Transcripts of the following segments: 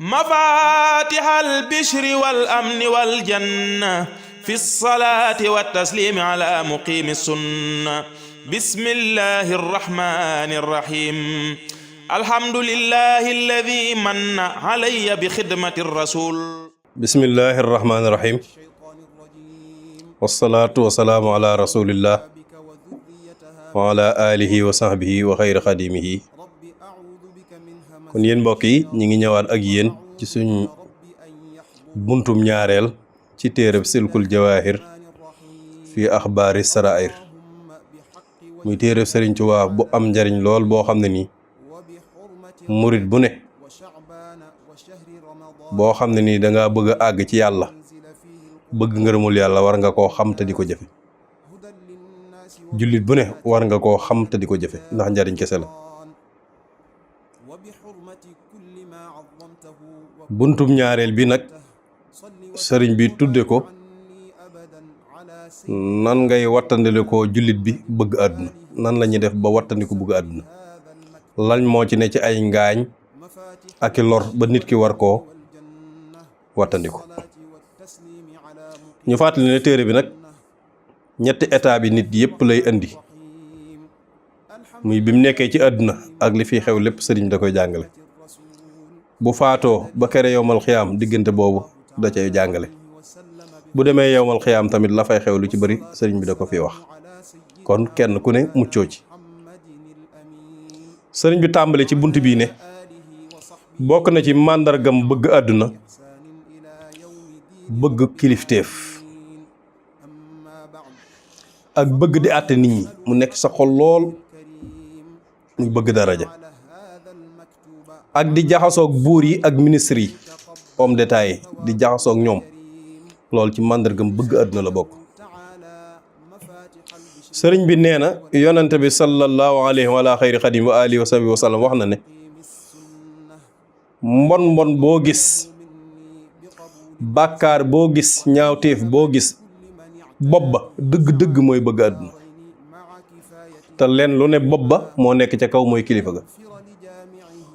مفاتيح البشر والأمن والجنة في الصلاة والتسليم على مقيم السنة بسم الله الرحمن الرحيم الحمد لله الذي من علي بخدمة الرسول بسم الله الرحمن الرحيم والصلاة والسلام على رسول الله وعلى آله وصحبه وخير خديمه kon yéen mbokk yi ñi ngi ñëwaat ak yéen ci suñ buntum ñaareel ci téereb silkul jawaahir fi axbaari sarair muy téereb Sëriñ Tuubaa bu am njariñ lool boo xam ne nii murit bu ne boo xam ne nii danga bëgg a àgg ci yàlla bëgg ngërëmul yàlla war nga koo xam te di ko jëfe jullit bu ne war nga koo xam te di ko jëfe ndax njariñ kese la buntum ñaareel bi nag sëriñ bi tudde ko nan ngay wattandile ko jullit bi bëgg àdduna nan la ñuy def ba wattandiku bëgg àdduna lañ moo ci ne ci ay ngaañ ak i lor ba nit ki war koo wattandiku ñu fàttali ne téere bi nag ñetti état bi nit yépp lay indi muy bi mu nekkee ci àdduna ak li fi xew lépp sëriñ da koy jàngale bu faatoo ba kere yowmal xiyaam diggante boobu da cay jàngale bu demee yowmal xiyaam tamit la fay xew lu ci bari sëriñ bi da ko fi wax kon kenn ku ne muccoo ci sëriñ bi tàmbali ci bunt bii ne bokk na ci màndargam bëgg àdduna bëgg kilifteef ak bëgg di àtte nit ñi mu nekk sa xol lool muy bëgg daraja ak di jaxasoog buur yi ak ministre yi homme d'état yi di jaxasoog ñoom loolu ci màndargam bëgg àdduna la bokk sëriñ bi nee na yonente bi sallallahu alayhi wa ala xayri xadim wa alihi wa sahbihi wa sallam wax na ne mbon mbon boo gis bàkkaar boo gis ñaawteef boo gis bopp ba dëgg-dëgg mooy bëgg àdduna te leen lu ne bopp ba moo nekk ca kaw mooy kilifa ga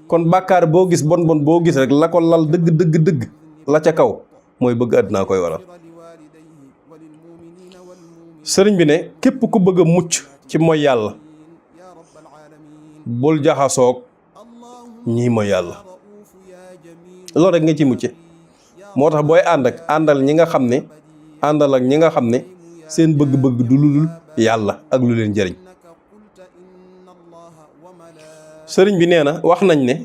kon bàkkaar boo gis bon bon boo gis rek la ko lal dëgg la ca kaw mooy bëgg àdduna koy waral sëriñ bi ne képp ku bëgg a mucc ci mooy yàlla bul jaxasoog ñii mooy yàlla loolu rek nga ci mucce moo tax booy àndal ñi nga xam ne àndal ak ñi nga xam ne seen bëgg-bëgg du lu dul yàlla ak lu leen jëriñ sëriñ bi nee na wax nañ ne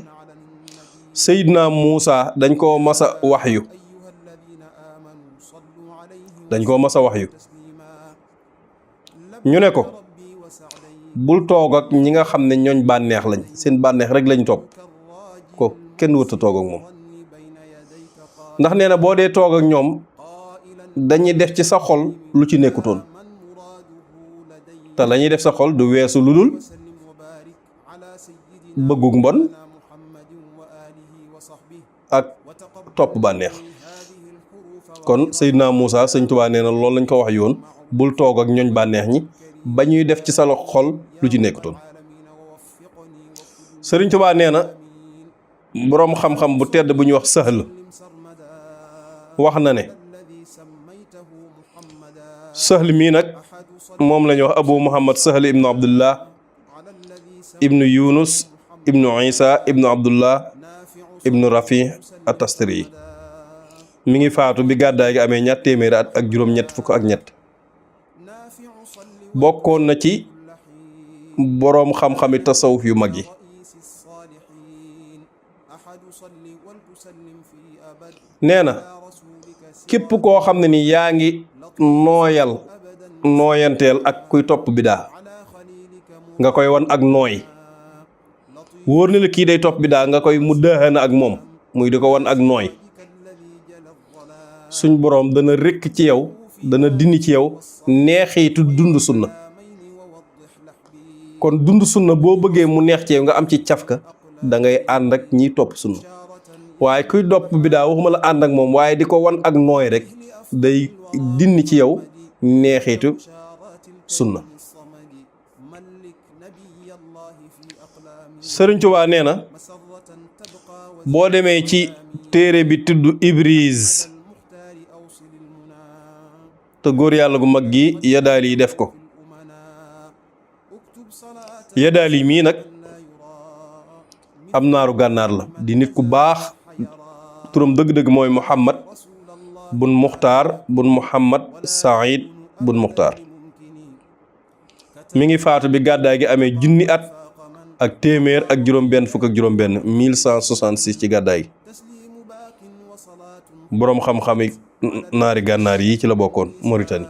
Seydina Muusa dañ koo masa waxyu ñu ne ko bul toog ak ñi nga xam ne ñooñ bànneex lañ seen bànneex rek lañ topp ko kenn wërta toog ak moom ndax nee na boo dee toog ak ñoom dañuy def ci sa xol lu ci nekkutoon te lañuy def sa xol du weesu lu dul bëggug mbon ak topp bànneex kon Seydina Muusa Sëñ Tuubaa nee na loolu lañ ko wax yoon bul toog ak ñooñ bànneex ñi ba ñuy def ci sa xol lu ci nekkutoon Sëriñ Tuubaa nee na boroom xam-xam bu tedd bu ñuy wax Sahl wax na ne Sahl mii nag moom la ñuy wax Abu Muhammad Sahl ibnu Abdullah ibnu Yunus ibnu Isa ibnu Abdullah ibnu Rafi at-Tastari mi ngi faatu bi gàddaay gi amee 200 at ak juróom-ñett fukk ak ñett bokkoon na ci boroom xam-xami tasawuf yu mag yi nee na képp koo xam ne ni yaa ngi nooyanteel ak kuy topp bidaa nga koy wan ak nooy wóor na la kii day topp bidaa nga koy mu dëxana ak moom muy di ko wan ak nooy suñ boroom dana rekk ci yow dana dindi ci yow neexitu dund sunna kon dund sunna boo bëggee mu neex ci yow nga am ci cafka da ngay ànd ak ñiy topp sunna waaye kuy topp bidaa waxuma la ànd ak moom waaye di ko wan ak nooy rek day dindi ci yow neexitu sunna Sëriñ Tuubaa nee na boo demee ci téere bi tudd Ibriz te góor yàlla gu mag gi Yadaali yi def ko. Yadaali mii nag am naaru gànnaar la di nit ku baax. turam dëgg-dëgg mooy Muhammad bun Muxtaar bun Muhammad Saïd bun Muxtaar. mi ngi faatu bi gàddaay gi amee 1000 at ak téeméer ak juróom-benn fukk ak juróom-benn 1166 ci gàddaay gi. boroom xam-xami naari gànnaar yi ci la bokkoon Mauritanie.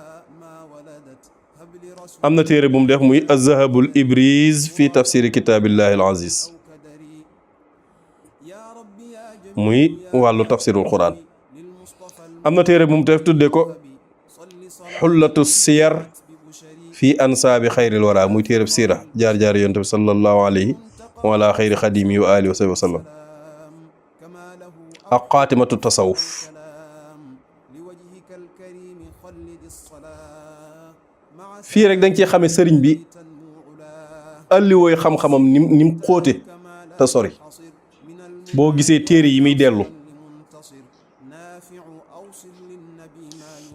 am na téere bu mu def muy az-Zahabul Ibriz fi tafsiri kitaabillahi al-aziz muy wàllu tafsirul Quraan. am na téere bu mu def tudde ko xullatu siyar fi ansaabi xayril wara muy téereb siira jaar-jaar yonent bi sallallahu alayhi wa ala xayri xadimi wa alihi wa sahbihi wa sallam. ak xaatimatu tasawuf. fii rek danga ci xame sëriñ bi alliwooy xam-xamam nim xóote te sori. boo gisee téere yi muy dellu.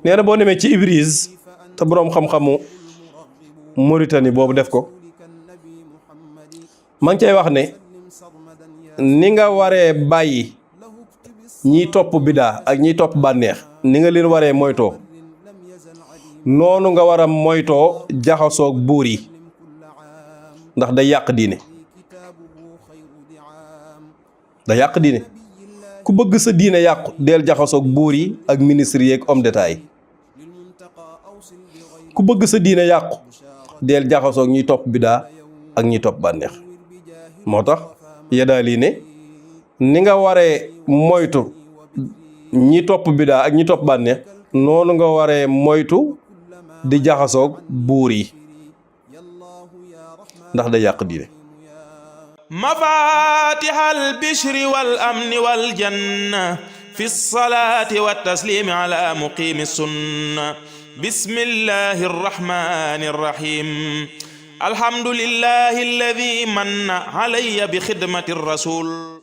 nee na boo demee ci Ibriz te boroom xam-xamu Mauritanie boobu def ko ma ngi cay wax ne ni nga waree bàyyi ñiy topp bidaa ak ñiy topp bànneex ni nga leen waree moytoo noonu nga war a moytoo jaxasoog buur yi ndax day yàq diine. da yàq diine. ku bëgg sa diine yàqu deel jaxasoog buur yi ak ministre yi ak homme d'état yi. ku bëgg sa diine yàqu deel jaxasoog ñiy topp bidaa ak ñiy topp bànneex. moo tax Yadaali ne ni nga waree moytu ñi topp bidaa ak ñi topp bànneex noonu nga waree moytu di jaxasoog buur yi ndax day yàq diine. mafatihal bishri wal amni wal janna fi salaati wa taslimi ala muqimi sunna bismillahi rrahmani rrahim alhamdulillahi alladi manna alayya bi xidmati rasul